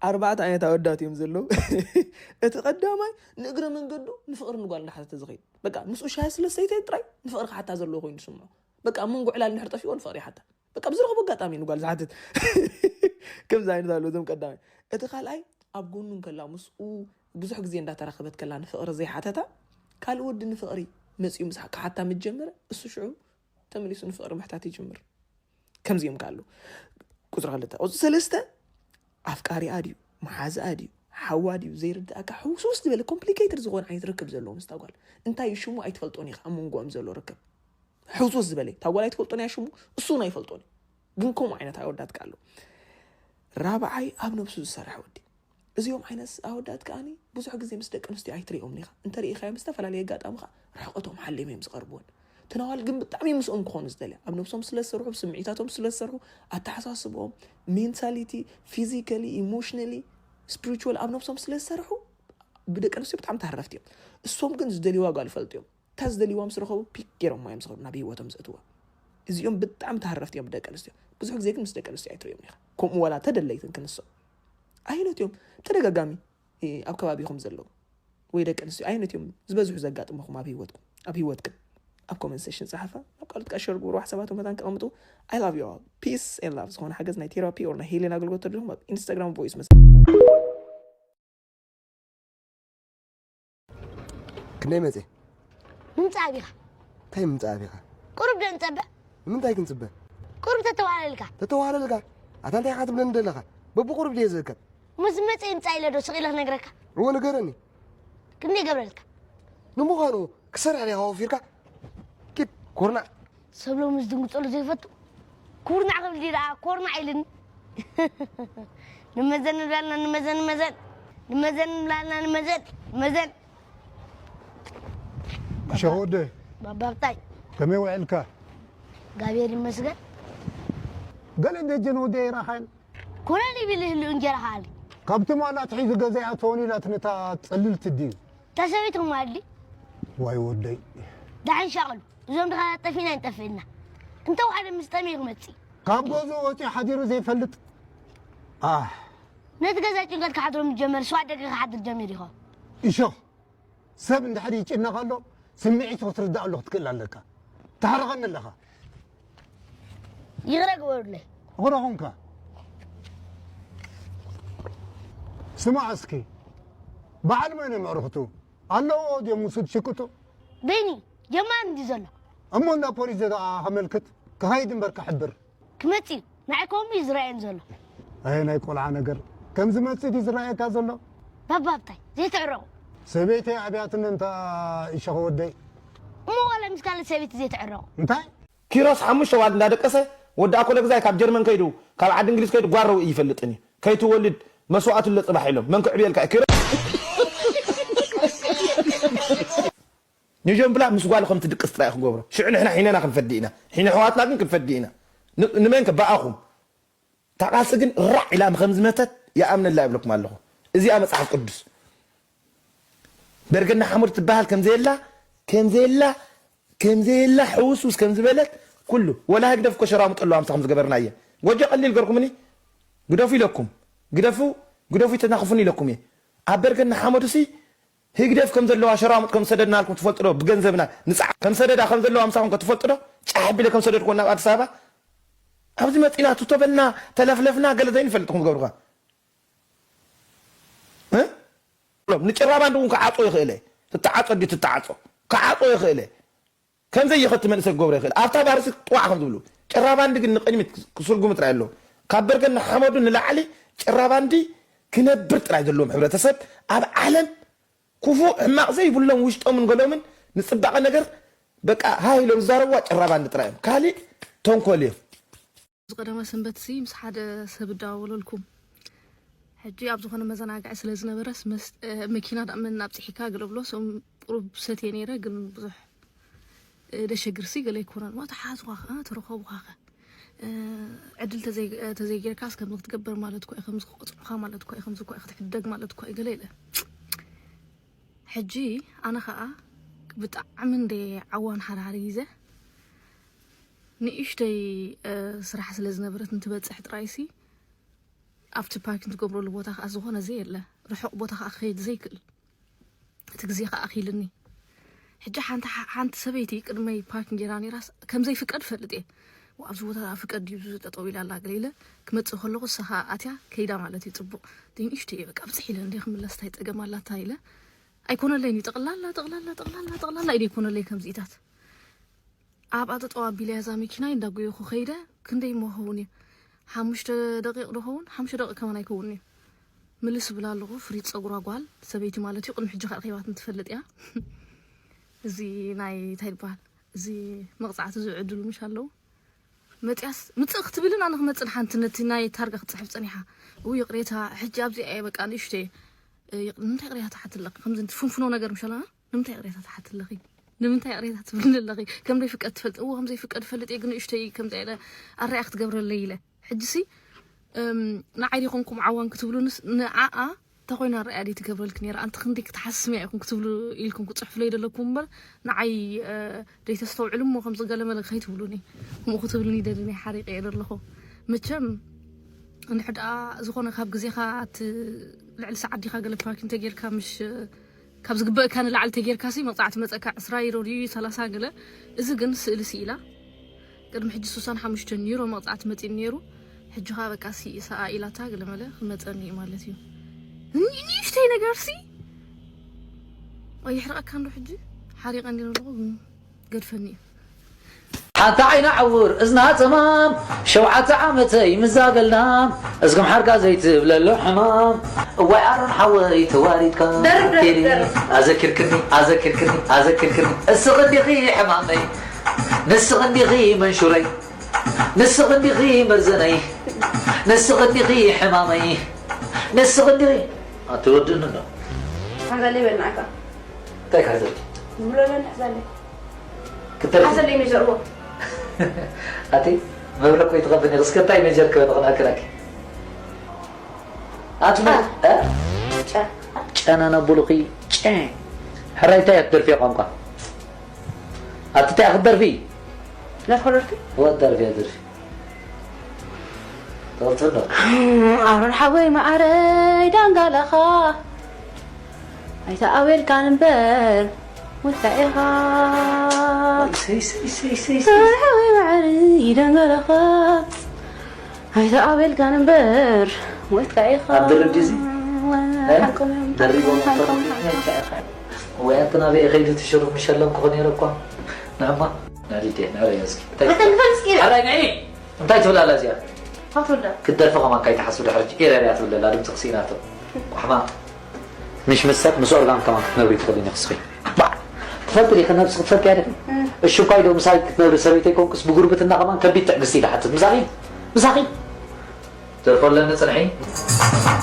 ኣርባዕተ ዓይነት ኣወዳት እዮም ዘለዉ። እቲ ቀዳማይ ንእግረ መንገዱ ንፍቕሪ ንጓል እንዳሓተተ ዝኸይድ። በቃ ምስኡ ሻሂ ስለ ዝሰተየ ጥራይ ንፍቕሪ ክሓታ ዘለዎ ኮይኑ ዝስምዖ። በቃ ኣብ መንጎ ዕላል እንድሕር ጠፊእዎ ንፍቕሪ ይሓታ። በቃ ብዝረኸቦ ኣጋጣሚ ንጓል ዝሓትት። ከምዚ ዓይነት ኣለዉ እዞም ቀዳማይ። እቲ ካልኣይ ኣብ ጎኑ እንከላ ምስኡ ብዙሕ ግዜ እንዳተራኸበት ከላ ንፍቕሪ ዘይሓተታ፣ ካልእ ወዲ ንፍቕሪ መጺኡ ምስ ክሓታ ምስ ጀመረ፣ እሱ ሽዑ ተመሊሱ ንፍቕሪ ምሕታት ይጅምር። ከምዚኦም ከ ኣለዉ። ቁጽሪ ክልተ። ቁጽሪ ሰለስተ ኣፍቃሪኣ ድዩ፣ መሓዝኣ ድዩ፣ ሓዋ ድዩ ዘይርድኣካ ሕውስውስ ዝበለ ኮምፕሊኬትድ ዝኾነ ዓይነት ርክብ ዘለዎ ምስታ ጓል። እንታይ እዩ ሽሙ ኣይትፈልጦን ኢኻ ኣብ መንጎኦም ዘሎ ርክብ። ሕውስውስ ዝበለ። እታ ጓል ኣይትፈልጦን እያ ሽሙ፣ እሱ እውን ኣይፈልጦን እዩ። ግን ከምኡ ዓይነት ኣወዳት ከ ኣለዉ። ራብዓይ ኣብ ነብሱ ዝሰርሕ ወዲ። እዚኦም ዓይነት ኣወዳት ከኣኒ ብዙሕ ግዜ ምስ ደቂ ኣንስትዮ ኣይትሪኦምን ኢኻ። እንተ ርኢኻዮም ብዝተፈላለየ ኣጋጣሚ ኸኣ ርሕቐቶም ሓልዮም እዮም ዝቐርብወን። ትናዋል ግን ብጣዕሚ ምስኦም ክኾኑ ዝደልያ። ኣብ ነብሶም ስለ ዝሰርሑ፣ ብስምዒታቶም ስለ ዝሰርሑ፣ ኣተሓሳስብኦም፣ ሜንታሊቲ፣ ፊዚካሊ፣ ኢሞሽናሊ፣ ስፒሪቹዋል ኣብ ነብሶም ስለ ዝሰርሑ ብደቂ ኣንስትዮ ብጣዕሚ ተሃረፍቲ እዮም። እሶም ግን ዝደልይዋ ጓል ይፈልጡ እዮም። እታ ዝደልይዋ ምስ ረኸቡ ፒክ ገይሮማ እዮም ዝኸዱ ናብ ህይወቶም ዘእትዋ። እዚኦም ብጣዕሚ ተሃረፍቲ እዮም ብደቂ ኣንስትዮ። ብዙሕ ግዜ ግን ምስ ደቂ ኣንስትዮ ኣይትርእዮም ኢኻ። ከምኡ ዋላ ተደለይትን ክንሶም። ኣየኖት እዮም ተደጋጋሚ፣ እ፣ ኣብ ከባቢኹም ዘለዉ? ወይ ደቂ ኣንስትዮ ኣየኖት እዮም ዝበዝሑ ዘጋጥሙኹም ኣብ ህይወትኩም? ኣብ ህይወትክን? ኣብ ኮመንት ሴሽን ጸሓፋ። ኣብ ካልኦት ከኣ ሸር ግበሩ፣ ሓሳባቶም መታን ከቐምጡ። I love you all. Peace and love። ዝኾነ ሓገዝ ናይ ቴራፒ or ናይ ሄሌን ኣገልግሎት ተደሊኹም ኣብ ኢንስታግራም ቮይስ መስ- ክንደይ መጽየ? ምምጻእ ኣቢኻ። እንታይ ምምጻእ ኣቢኻ? ቁሩብ ዶ ንጸበ? ንምንታይ ክንጽበ? ቁሩብ ተተዋህለልካ። ተተዋህለልካ? ኣታ እንታይ ኢኻ ትብለኒ ዘለኻ? በብቁሩብ ድየ ዝእከብ? ምስ መጽእ ይምጻእ ኢለ ዶ ስቕ ኢለ ክነግረካ? እወ ንገረኒ። ክንደይ ይገብረልካ? ንምዃኑ ክሰርሕ ዲኻ ወፊርካ? ኪድ ኩርናዕ። ሰብ ሎሚ ዝድንግጸሉ ዘይፈቱ ኩርናዕ ክብል ድዩ ደኣ? ኮርናዕ ኢልኒ። ንመዘን ንብላልና ንመዘን ንመዘን። ንመዘን ንብላልና ንመዘን ንመዘን። ሸኾ ወደይ ባባብታይ ከመይ ውዕልካ? ጋብሔር ይመስገን። ገለ ደጀን ወደይ ይራኻን ኮነ ይብል ህሉ እንጀራ ሃሊ ካብቲ ማላ ኣትሒዙ ገዛ ይኣተወን ኢላት ነታ ጸልልቲ ድዩ? ተሰቢትኩም ኣሊ ዋይ ወደይ ዳሕን ሻቕሉ እዞም ድኻ ጠፊና ይንጠፍእና እንተ ሓደ ምስ ጠመይ ክመጽእ ካብ ገዝኡ ወፂኡ ሓዲሩ ዘይፈልጥ ኣህ ነቲ ገዛ ጭንቀት ክሓድሮ ምጀመር ስዋ ደገ ክሓድር ጀሚር ኢኹም እሾ ሰብ እንድሕር ይጭነቕ ኣሎ ስምዒቱ ክትርዳእ ኣሎ ክትክእል ኣለካ። ትሓርቐኒ ኣለኻ። ይቕረ ግበሩለይ። እኽረ ኹንካ ስማዕ እስኪ በዓል መን ምዕርኽቱ ኣለዎ ድዮም ውሱድ ሽቅጡ? በይኒ ጀማር እንዲ ዘሎ እሞ እንዳ ፖሊስ ዘተኣ ከመልክት ክኸይድ እምበር ክሕብር ክመጽእ እዩ። ንዓይ ከምኡ እዩ ዝረኣየን ዘሎ። ኣየ ናይ ቆልዓ ነገር ከም ዝመጽእ ድዩ ዝረኣየካ ዘሎ? ባባብታይ ዘይትዕረቑ። ሰበይተይ ኣብያትኒ እንታ ይሸኸ ወደይ እሞ ዋላ ምስ ካልእ ሰበይቲ ዘይትዕረቑ። እንታይ ኪሮስ ሓሙሽተ ዋል እንዳደቀሰ ወዲ ኣኮለ ግዛይ ካብ ጀርመን ከይዱ ካብ ዓዲ እንግሊዝ ከይዱ ጓረው ይፈልጥን እዩ ከይትወልድ መስዋዕቱ ለፅባሕ ኢሎም መን ክዕብየልካ እዩ ኪሮስ ንጀምብላ ምስ ጓሉ ከም ትድቅስ ጥራይ ክገብሮ ሽዑ ንሕና ሒነና ክንፈዲ ኢና ሒነ ሕዋትና ግን ክንፈዲ ኢና ንመን ከባኣኹም ታቃሲ ግን ራዕ ኢላ ከም ዝመተት ይኣምነላ ይብለኩም ኣለኹ እዚኣ መፅሓፍ ቅዱስ በርገና ሓሙድ ትበሃል ከምዘየላ ከምዘየላ ከምዘየላ ሕውስውስ ከም ዝበለት ኩሉ ወላ ህግደፍ እኮ ሸራሙጠሉ ኣምሳኹም ዝገበርናየ ጎጆ ቀሊል ገርኩምኒ ግደፉ ኢለኩም ግደፉ ግደፉ ይተናኽፉኒ ኢለኩም እየ ኣብ በርገና ሓመዱሲ ህግደፍ ከም ዘለዋ ሸራሙጥ ከም ዝሰደድናልኩም ትፈልጡ ዶ ብገንዘብና ንፃዕ ከም ሰደዳ ከም ዘለዋ ምሳኹም ከ ትፈልጡ ዶ ጫሕ ቢለ ከም ሰደድኩዎ ናብ ኣዲስ ኣበባ ኣብዚ መፂና ትቶበልና ተለፍለፍና ገለ ዘይንፈልጥ ኹም ዝገብሩኻ ንጭራባንዲ እውን ክዓጾ ይኽእለ ትተዓጾ ዲ ትተዓጾ ክዓጾ ይኽእለ ከምዘይ ይኸቲ መንእሰ ክገብሮ ይኽእል ኣብታ ባርሲ ጥዋዕ ከም ዝብሉ ጭራባንዲ ግን ንቅድሚት ክስርጉም ጥራይ ኣለዎ ካብ በርገን ንሓመዱ ንላዕሊ ጭራባንዲ ክነብር ጥራይ ዘለዎም ሕብረተሰብ ኣብ ዓለም ክፉእ ሕማቕ ዘይብሎም ውሽጦምን ገሎምን ንፅባቐ ነገር በቃ ሃይ ኢሎም ዝዛረብዋ ጭራባንዲ ጥራይ እዮም ካሊእ ተንኮል እዮም ዝቀደመ ሰንበት ሲ ምስ ሓደ ሰብ እዳዋወለልኩም ሕጂ ኣብ ዝኾነ መዘናግዒ ስለ ዝነበረስ መኪና ዳእመን ኣብፅሒካ ገለ ብሎ ሰም ቁሩብ ሰትየ ነይረ ግን ብዙሕ ደሸግር ሲ ገለ ኣይኮነን ሞ ተሓዝኳ ከ ተረኸቡካ ከ ዕድል ተዘይጌርካስ ከምዚ ክትገብር ማለት ኮ ከምዚ ክቆፅዑካ ማለት ኮ ከምዚ ኮ ክትሕደግ ማለት ኮ ገለ ኢለ ሕጂ ኣነ ከዓ ብጣዕሚ እንደ ዓዋን ሓርሓር ይዘ ንእሽተይ ስራሕ ስለ ዝነበረት እንትበፅሕ ጥራይሲ ኣብቲ ፓርኪን ትገብረሉ ቦታ ከዓ ዝኾነ ዘየለ ርሑቕ ቦታ ከዓ ክኸይድ ዘይክእል እቲ ግዜ ከዓ ኣኺልኒ ሕጂ ሓንቲ ሓንቲ ሰበይቲ ቅድመይ ፓርኪን ጌራ ነይራስ ከም ዘይፍቀድ ፈልጥ እየ ኣብዚ ቦታ ፍቀድ ድዩ ጠጠው ኢላ ኣላ ገለ ኢለ ክመፅእ ከለኹ እሳ ከዓ ኣትያ ከይዳ ማለት እዩ ፅቡቅ ንእሽተይ በቃ ብፅሕ ኢለ እንደ ክምለስ ታይ ፀገም ኣላታ ኢለ ኣይኮነለይን እዩ ጠቕላላ ጠቕላላ ጠቕላላ ጠቕላላ ኢደ ይኮነለይ ከምዚኢታት ኣብኣ ጠጠው ኣቢለያ እዛ መኪናይ እንዳጎየኹ ከይደ ክንደይ እሞ ክኸውን እዩ ሓሙሽተ ደቂቕ ዶ ኸውን ሓሙሽተ ደቂቕ ከማን ኣይከውንን እዩ ምልስ እብል ኣለኹ ፍሪት ፀጉራ ጓል ሰበይቲ ማለት እዩ ቅድሚ ሕጂ ከኣ ረኺባትኒ ትፈልጥ እያ እዚ ናይ እንታይ ይበሃል እዚ መቕፃዕቲ ዝውዕድሉ ምሽ ኣለዉ መፅያስ ምፅእ ክትብልን ኣነ ክመፅእ ንሓንቲ ነቲ ናይ ታርጋ ክትፅሕፍ ፀኒሓ እው ይቕሬታ ሕጂ ኣብዚኣ እየ በቃ ንእሽተይ ንምንታይ ቅሬታ ትሓትለኪ ከምዚ ፍንፍኖ ነገር ምሸላ ንምንታይ ቅሬታ ትሓትለኺ ንምንታይ ቅሬታ ትብልኒ ኣለኺ ከም ዘይፍቀድ ትፈልጥ እዎ ከም ዘይፍቀድ ፈልጥ እየ ግን ንእሽተይ ከም ዘለ ኣረያ ክትገብረለይ ኢለ ሕጂሲ ንዓይ ዲኹም ዓዋን ክትብሉንስ ንዓኣ ተኮይና ኣረያ ደይ ትገብረልኪ ነይራ ኣንቲ ክንደይ ክትሓስምያ ኢኹም ክትብሉ ኢልኩም ክትፅሕፍለይ ደለኩም እምበር ንዓይ ደይ ተስተውዕሉ እሞ ከምዚ ገለመለ ከይትብሉኒ ከምኡ ክትብሉኒ ደሊ ናይ ሓሪቀ እየ ደለኹ መቸም እንድሕር ደኣ ዝኾነ ካብ ግዜኻ እቲ ልዕሊ ሰዓት ዲኻ ገለ ፓርኪ እንተጌርካ ምሽ ካብ ዝግበእካ ንላዕሊ ተጌርካ ሲ መቕፃዕቲ መፀካ ዕስራ ዩሮ ድዩ ሰላሳ ገለ እዚ ግን ስእሊ ስኢላ ቅድሚ ሕጂ ሱሳን ሓሙሽተን ዩሮ መቕፃዕቲ መፂኒ ነይሩ ሕጂ ኸዓ በቃ ሲ ሰኣ ኢላታ ገለመለ ክመፀኒ እዩ ማለት እዩ ንእሽተይ ነገር ሲ ኣይሕረቐካ እንዶ ሕጂ ሓሪቐ እንዲ ኣለኹ ገድፈኒ እዩ ኣንታ ዓይና ዕውር እዝና ጸማም፣ ሸውዓተ ዓመተይ ምዛበልና፣ እዝግም ሓርካ ዘይትብለሉ ሕማም። እዋይ ኣሮን ሓወይ ተዋሪድካ፣ ደርብ፣ ደርብ፣ ቴሪ፣ ደርብ። ኣዘኪርክኒ፣ ኣዘኪርክኒ፣ ኣዘኪርክኒ። እስኺ እንዲኺ ሕማመይ፣ ንስኺ እንዲኺ መንሹረይ፣ ንስኺ እንዲኺ መርዘነይ፣ ንስኺ እንዲኺ ሕማመይ፣ ንስኺ እንዲኺ። ኣትወድእኒ ዶ? ሓዛለይ በል ንዓካ። እንታይ ክሕዘልኪ? ዝብሎ ኣሎ ንሕዛለይ። ክተርፊ? ሓዘለይ ሜጀርዎ። ኣቲ መብረቕ ወይ ትቐብኒ፣ እስከ እንታይ ሜጀር ክበል ክነኣክለኪ? ኣቲ መ-፣ ጨ። እ? ጨ። ጨና ነቡልኺ፣ ጨ። ሕራይ እንታይ እያ ትደርፊ ቋንቋ? ኣቲ እንታይ ክትደርፊ? ደርፊ ደርፊ? ወ-፣ ደርፊ እያ ደርፊ። ትቕጽል ዶ? ኣሮን ሓወይ መዓረይ ዳንጋላኻ ኣይተኣወልካን እምበር ወታ ኢኻ። ሰይ፣ ሰይ፣ ሰይ፣ ሰይ፣ ሰይ። ኣሮን ሓወይ መዓረይ ዳንጋላኻ ኣይተኣወልካን እምበር ወታ ኢኻ። ኣብ ድርብ ድዚ? ወላ እ? ሓቆም እዮም፣ ደሪቦም ሓቆም፣ ተርፉ ሓቆም፣ ሓቆም። ወይ ኣንተ ናበይ ከይዱ ትሽሩፍ ምሸለምኩ ነይረ እኳ። ንዕማ፣ ንዕዲ፣ ንዕረዮ እስኪ። እንታይ ኣንተ ንፈልስ ኢለ። ሓራይ ንዒ! እንታይ ትብል ኣላ እዚኣ? ፋቱላ። ክትደርፊ ከማን ካይትሓስቢ ድሕሪ ኤረርያ ትብል ኣላ፣ ድምፂ ክስኢናቶ። ቋሕማ። ምሽ ምስ ሰብ፣ ምስ ኦርጋን ከማን ክትነብሪ ትኽእሊ ኢኺ ንስኺ። ባዕ! ትፈልጢ ዲኺ ነብሲ ክትፈልጥያ ዲኺ? እም። እሺ፣ እኳ ኢዶ ምሳይ ክትነብሪ ሰበይተይ ኮንኩስ ብጉርብትና ከማን ከቢድ ትዕግስቲ ኢለ ሓትት። ምሳኺ? ምሳኺ? ደርፎ ኣለኒ ጽንሒ።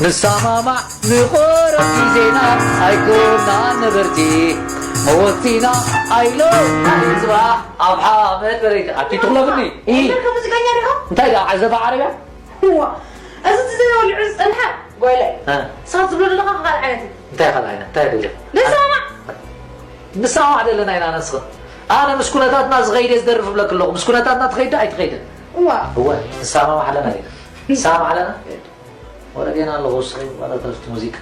ንሰማማዕ ንቆረብ ግዜና ኣይኮናን ነበርቲ፣ መወቲና ኣይሎናን ጽባሕ ኣብ ሓመድ በረይቲ። ኣቲ ትኽለፍኒ? ኢ። እንታይ ከ ሙዚቀኛ ዲኻ? እንታይ ደኣ ዓዘባ ዓረብያ? እዋ፣ እዚ እቲ ዘይወልዑ ዝጸንሐ ጓይላ እዩ። እ። ንስኻ ትብሎ ዘለኻ ካልእ ዓይነት እዩ። እንታይ ካልእ ዓይነት? እንታይ ደኣ? ንሰማማዕ። ንሰማማዕ ዘለና ኢና ንስኽን። ኣነ ምስ ኩነታትና ዝኸይድ እየ ዝደርፍ እብለኪ ኣለኹ። ምስ ኩነታትና ትኸይድ ዶ ኣይትኸይድን? እዋ። እወ፣ ንሰማማዕ ኣለና ኢና። ንሰማማዕ ኣለና? ወረ ጌና ኣለኹ፣ እስኺ ዋላ ተረፍቲ ሙዚቃ።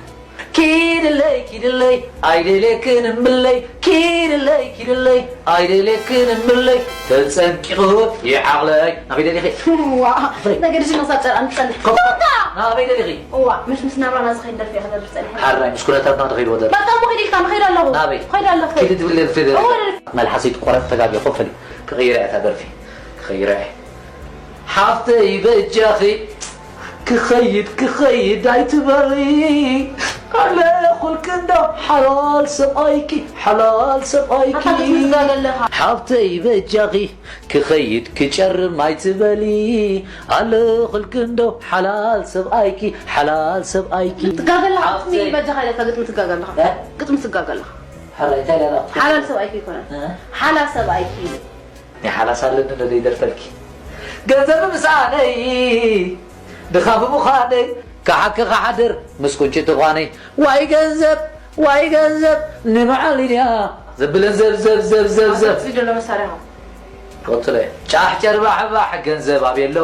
ኪድለይ፣ ኪድለይ፣ ኣይደልየክን እምለይ። ኪድለይ፣ ኪድለይ፣ ኣይደልየክን እምለይ። ተጸንቂቑ ይዓቕለይ። ናበይ ደሊኺ? ዋ፣ ፍሬ። ነገ ድዚ መሳብ ጨርቃ ንጸንሕ። ኮፍ፣ ኮፍ። ናበይ ደሊኺ? እዋ፣ ምሽ ምስ ናብራና ዝኸይድ ደርፊ እየ ክደርፍ ጸኒሐ። ሓራይ፣ ምስ ኩነታትና ተኸይድዎ ደርፊ። በቃ እሞ ኸይድ ኢልካ፣ ንኸይድ ኣለኹ። ናበይ? ኸይድ ኣለኹ። ኪዲ ትብለኒ ፍሬ። እዋ፣ ደርፊ። መልሓሰይ ትቆረጥ ተጋግየ ኮፍ በሊ። ክቕይራ እያ እታ ደርፊ። ክቕይራ እየ። ሓፍተይ በጃኺ ክኸይድ ክኸይድ ኣይትበሊ። ኣለኹልኪ እንዶ ሓላል ሰብኣይኪ፣ ሓላል ሰብኣይኪ። ኣታ ክትምዝጋገ ኣለኻ። ሓፍተይ በጃኺ ክኸይድ ክጨርም ኣይትበሊ። ኣለኹልኪ እንዶ ሓላል ሰብኣይኪ፣ ሓላል ሰብኣይኪ። ትጋገ ኣለኻ፣ ግጥሚ ሓፍተይ በጃኻ ኢለካ ግጥሚ ትጋገ ኣለኻ። እ? ግጥሚ ትጋገ ኣለኻ። ሓራይ እንታይ ኢላ? ሓላል ሰብኣይኪ ይኮነ። እ? ሓላል ሰብኣይኪ። ናይ ሓላስ ኣለኒ ዶ ዘይደርፈልኪ? ገንዘብ ምሳነይ ድኻ ብምዃነይ፣ ክሓኪ ክሓድር ምስ ቁንጭቲ ጓነይ። ዋይ ገንዘብ፣ ዋይ ገንዘብ፣ ንበዓል ሊድያ ዘብለን ዘብ፣ ዘብ፣ ዘብ፣ ዘብ፣ ዘብ። ኣብዚ ዘሎ መሳርያ። ቀጽለ። ጫሕ ጨርባሕባሕ ገንዘብ ኣበይ ኣሎ?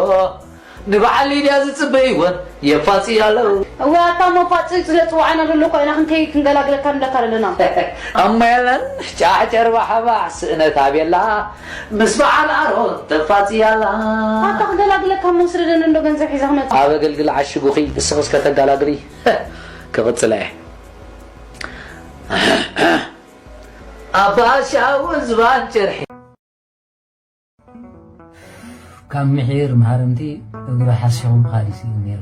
ንበዓል ሊድያ ዝጽበይወን የፋጽያ ኣለዉ። እወ፣ ኣታ እሞ ፋጽ ስለ ጽዋዕና ዘሎ እኮ ኢና ክንከይ ክንገላግለካ ንብለካ ዘለና። እሞ የለን፣ ጫሕ ጨርባሕባሕ ስእነት ኣበይ ኣላ? ምስ በዓል ኣሮን ተፋጽያ ኣላ። ኣታ ክገላግለካ እሞ ስደደኒ እንዶ ገንዘብ ሒዛ ክመጽእ። ኣብ ኣገልግል ዓሽጉኺ እስኺ እስከ ተጋላግሊ። ክቕጽላ እየ። ኣባ ሻውል ዝባን ጨርሒ። ካብ ምሒር መሃርምቲ እግሩ ሓሲኹ ምኻድ እዩ ስኢኑ ነይሩ።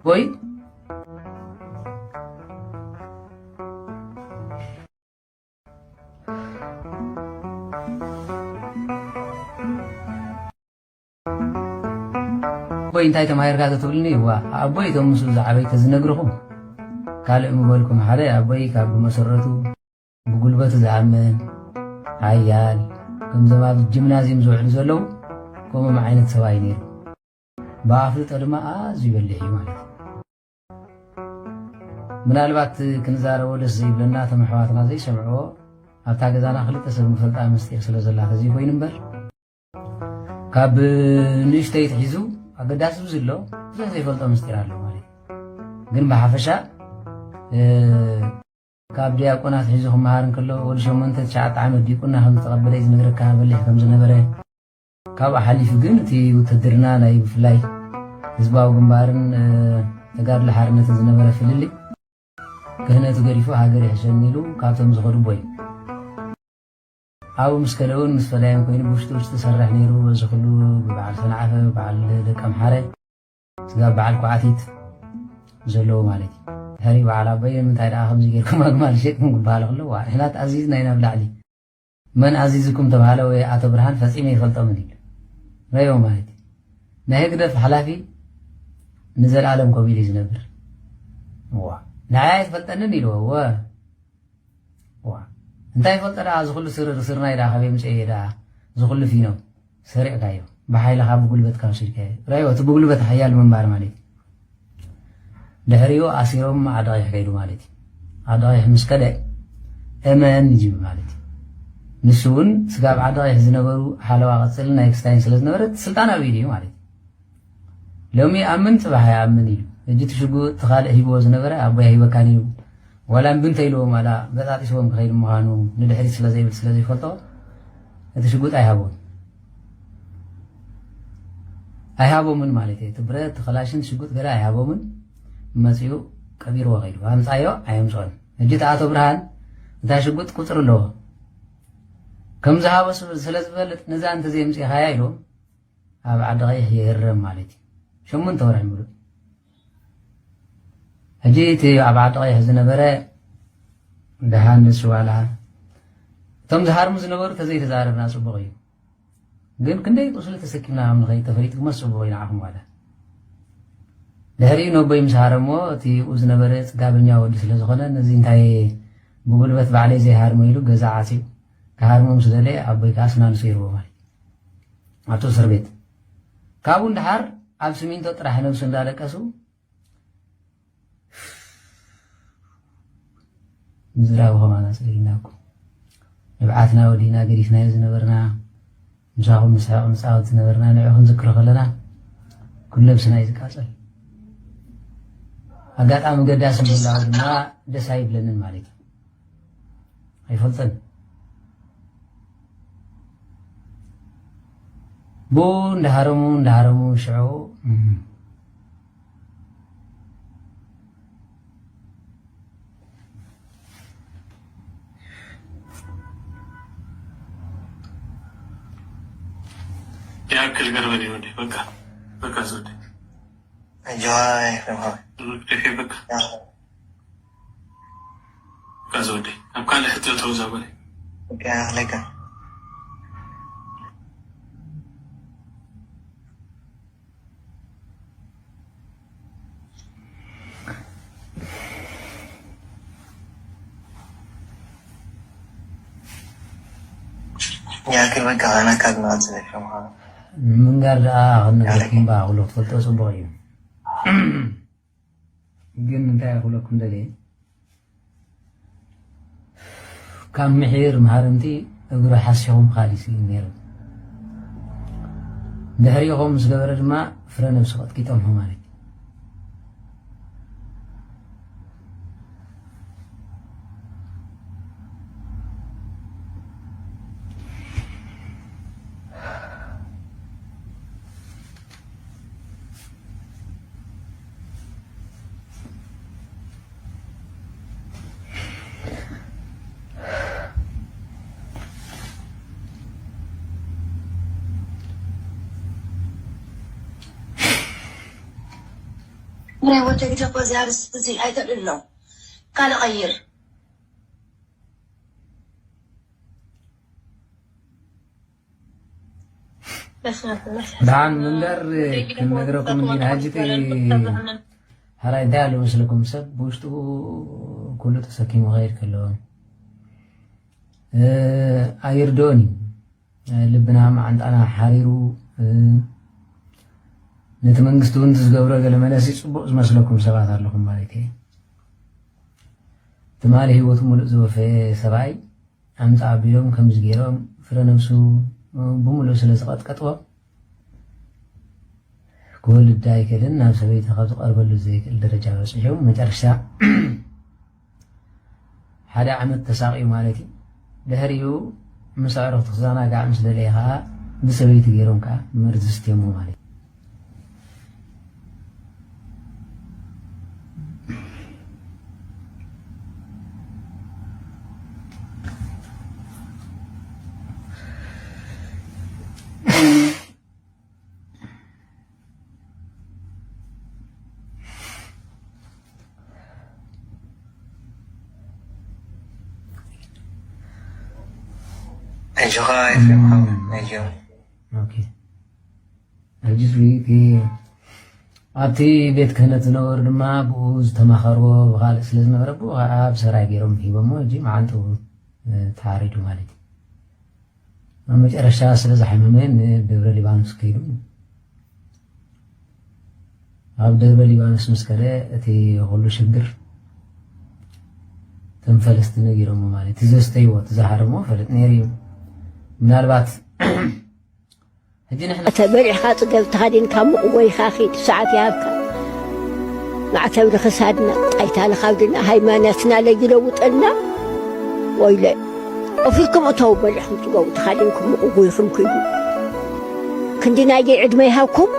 ወይ ኣቦይ እንታይ ተማሂርካ ተትብልኒ፣ እዋ ኣቦይ እቶም ምስኡ ዝዓበዩ ተዝነግርኹም ካልእ ምበልኩም። ሓደ ኣቦይ ካብ ብመሰረቱ ብጉልበቱ ዝኣምን ሓያል፣ ከምዞም ኣብ ጂምናዝየም ዝውዕሉ ዘለዉ ከምኦም ዓይነት ሰብኣይ ነይሩ። ብኣፍልጦ ድማ ኣዝዩ በሊሕ እዩ ማለት እዩ። ምናልባት ክንዛረቦ ደስ ዘይብለና፣ እቶም ኣሕዋትና ዘይሰምዕዎ፣ ኣብታ ገዛና ክልተ ሰብ ንፈልጣ ምስጢር ስለ ዘላ ተዘይኮይኑ እምበር፣ ካብ ንእሽተይ ትሒዙ ኣገዳሲ ብዙ ኣሎ፣ ብዙሕ ዘይፈልጦ ምስጢር ኣሎ ማለት እዩ። ግን ብሓፈሻ፣ እ፣ ካብ ዲያቆናት ሒዙ ክመሃር እንከሎ፣ ወዲ ሸሞንተ ትሽዓተ ዓመት ዲቁና ከም ዝተቐበለ እዩ ዝነግረካ፣ በሊሕ ከም ዝነበረ። ካብኡ ሓሊፉ ግን እቲ ውትድርና ናይ ብፍላይ ህዝባዊ ግንባርን፣ እ፣ ተጋድሎ ሓርነትን ዝነበረ ፍልልይ፣ ክህነቱ ገዲፉ ሃገር ይሕሸኒ ኢሉ ካብቶም ዝኸዱ ኣቦ እዩ። ኣብኡ ምስ ከደ እውን ምስ ፈላዮም ኮይኑ ብውሽጢ ውሽጢ ሰርሕ ነይሩ። በዚ ኩሉ ብበዓል ሰንዓፈ፣ ብበዓል ደቀምሓረ፣ ስጋብ በዓል ኳዕቲት ዘለዎ ማለት እዩ። ድሕሪ በዓል ኣቦይ ንምንታይ ደኣ ከምዚ ጌርኩም ኣግማል ሸጥኩም ክበሃል ከሎ፣ ዋ ንሕና ተኣዚዝና ኢና ብላዕሊ። መን ኣዚዝኩም ተባሃለ ወይ ኣቶ ብርሃን ፈጺመ ይፈልጦምን ኢሉ ረዮ ማለት እዩ። ናይ ህግደፍ ሓላፊ ንዘለኣለም ኮብ ኢሉ እዩ ዝነብር። ዋ ንዓይ ኣይትፈልጠንን ኢልዎ። ወ ዋ እንታይ ይፈልጠ ደኣ እዚ ኩሉ ስርር ስርናይ ደኣ ካበይ ምጽኤ ደኣ እዚ ኩሉ ፊኖ ሰሪቕካዮ ብሓይልኻ ብጉልበትካ ወሲድካዮ ረዮ እቲ ብጉልበት ሓያል ምንባር ማለት እዩ። ድሕሪኡ ኣሲሮም ዓዲ ቀይሕ ከይዱ ማለት እዩ። ዓዲ ቀይሕ ምስ ከደ እመን ይጅብ ማለት እዩ። ንሱ እውን ስጋብ ዓዲ ቀይሕ ዝነበሩ ሓለዋ ቀጽልን ናይ ክስታይን ስለ ዝነበረ እቲ ስልጣን ኣብ ኢዱ እዩ ማለት እዩ። ሎሚ ኣምን ጽባሕ ኣይኣምን ኢሉ። ሕጂ እቲ ሽጉጥ እቲ ካልእ ሂብዎ ዝነበረ ኣቦይ ኣይሂበካን እዩ ዋላ እምቢ እንተኢልዎም ዋላ በጣጢስዎም ክኸይድ ምዃኑ ንድሕሪት ስለ ዘይብል ስለ ዘይፈልጦ እቲ ሽጉጥ ኣይሃቦን ኣይሃቦምን ማለት እዩ። እቲ ብረት እቲ ከላሽን ሽጉጥ ገለ ኣይሃቦምን። መጺኡ ቀቢርዎ ከይዱ ኣምጻዮ ኣየምጽኦን። ሕጂ እቲ ኣቶ ብርሃን እታ ሽጉጥ ቁጽሪ ኣለዎ ከም ዝሃቦ ስለ ዝፈልጥ ነዛ እንተዘየምጺኻያ ኢሎም ኣብ ዓዲ ቀይሕ ይህረም ማለት እዩ። ሸሞንተ ወርሒ ምሉእ ሕጂ እቲ ኣብ ዓዲ ቀይሕ ዝነበረ ደሃ ንሱ ዋላ እቶም ዝሃርሙ ዝነበሩ ተዘይተዛረብና ጽቡቕ እዩ። ግን ክንደይ ቁስሊ ተሰኪምና ከም ንኸይድ ተፈሊጥኩሞ ጽቡቕ እዩ ንዓኹም ዋላ። ድሕሪኡ ነቦይ ምስ ሃረሞ እቲ ብኡ ዝነበረ ጽጋበኛ ወዲ ስለ ዝኾነ ነዚ እንታይ ብጉልበት ባዕለይ ዘይሃርሞ ኢሉ ገዛ ዓጽዩ ክሃርሞ ምስ ደለየ ኣቦይ ከኣ ስናንሱ ይርቦ ማለት እዩ። ኣብቲ እስር ቤት ካብኡ እንድሓር ኣብ ስሚንቶ ጥራሕ ነብሱ እንዳለቀሱ ምዝራብ ኸማና ጸሊና እኮ ንብዓትና ወዲና ገዲፍናዮ ዝነበርና ምሳኹም ንስሕቕ ንጻወት ዝነበርና ንዑ ክንዝክሮ ከለና ኩሉ ነብስና እዩ ዝቃጸል። ኣጋጣሚ ገዳሲ ምህላው ድማ ደስ ኣይብለንን ማለት እዩ። ኣይፈልጥን። ብኡ እንዳሃረሙ እንዳሃረሙ ሽዑ ያክል ገርበን ይወደ በቃ በቃ ዘወደ ኣጆኻ ኤፍሬም ሓወይ። በቃ በቃ ዘወደ ኣብ ካልእ ሕቶ ተውዛ በለ በቃ ይኣኽለካ። ያክል በቃ ኣነ ካብ ናንተ ኤፍሬም ሓወይ። ምንጋር ደኣ ክንነግረኩም እባ ክብሎ ክትፈልጦ ጽቡቕ እዩ። ግን እንታይ ክብለኩም ደልየ ካብ ምሒር መሃርምቲ እግሩ ሓሲኹም ኻሊስ እዩ ነይሩ። ድሕሪኡ ከምኡ ምስ ገበረ ድማ ፍረ ነብሱ ቀጥቂጦም ማለት እዩ። ናይ ወደ ግደ እኮ እዚ ኣርእስቲ እዚ ኣይተልዕሎ ካልእ ቀይር። ደሓን ምንጋር ክንነግረኩም እንዲና። ሕጂ እቲ ሕራይ እንታይ ኣሎ መስለኩም? ሰብ ብውሽጡ ኩሉ ተሰኪሙ ኸይድ ከለዎ፣ እ፣ ኣይርድኦን እዩ። ልብና መዓንጣና ሓሪሩ፣ እ፣ ነቲ መንግስቲ እውን ዝገብሮ ገለ መለሲ ጽቡቕ ዝመስለኩም ሰባት ኣለኹም ማለት እየ። ትማሊ ህይወቱ ሙሉእ ዝወፈየ ሰብኣይ ኣምጻ ኣቢሎም ከምዚ ገይሮም ፍረ ነብሱ ብምሉእ ስለ ዝቐጥቀጥዎ ክወልድ ኣይክእልን፣ ናብ ሰበይቲ ካብ ዝቐርበሉ ዘይክእል ደረጃ በጺሑ። መጨረሽታ ሓደ ዓመት ተሳቕዩ ማለት እዩ። ድሕሪኡ ምስ ኣዕሩኽቱ ክዘናጋዕ ምስ ደለየ ከኣ ብሰበይቲ ገይሮም ከኣ መርዚ ስትየሞ ማለት እዩ። ሕጂ ኸዓ ኤፍሬም ሓወይ፣ ናይ ጀርመን። ኦኬ። ሕጂ እቲ ኣብቲ ቤት ክህነት ዝነበሩ ድማ ብኡ ዝተማኸርዎ ብኻልእ ስለ ዝነበረ ብኡ ከዓ ብሰራይ ገይሮም ሂቦሞ። ሕጂ መዓንጥኡ ተሓሪዱ ማለት እዩ። ኣብ መጨረሻ ስለ ዝሓመመ ንደብረ ሊባኖስ ከይዱ። ኣብ ደብረ ሊባኖስ ምስ ከደ እቲ ኩሉ ሽግር እቶም ፈለስቲ ነጊሮሞ ማለት እዩ። እቲ ዘስተይዎ እቲ ዝሃረሞ ፈልጥ ነይሩ እዩ። ምናልባት ሕጂ ንሕና ተበሊዕኻ ጽገብ ተኸዲንካ ምቕወይኻ ኺድ ሰዓት ይሃብካ። ማዕተብ ንኽሳድና ጣይታ ንኻብድና ሃይማኖትና ለይለውጠልና። ወይለ፣ ቆፊልኩም እተው በሊዕኹም ጽገቡ ተኸዲንኩም ምቕጉይኹም ኪዱ። ክንዲ ናይዚ ዕድመ ይሃብኩም።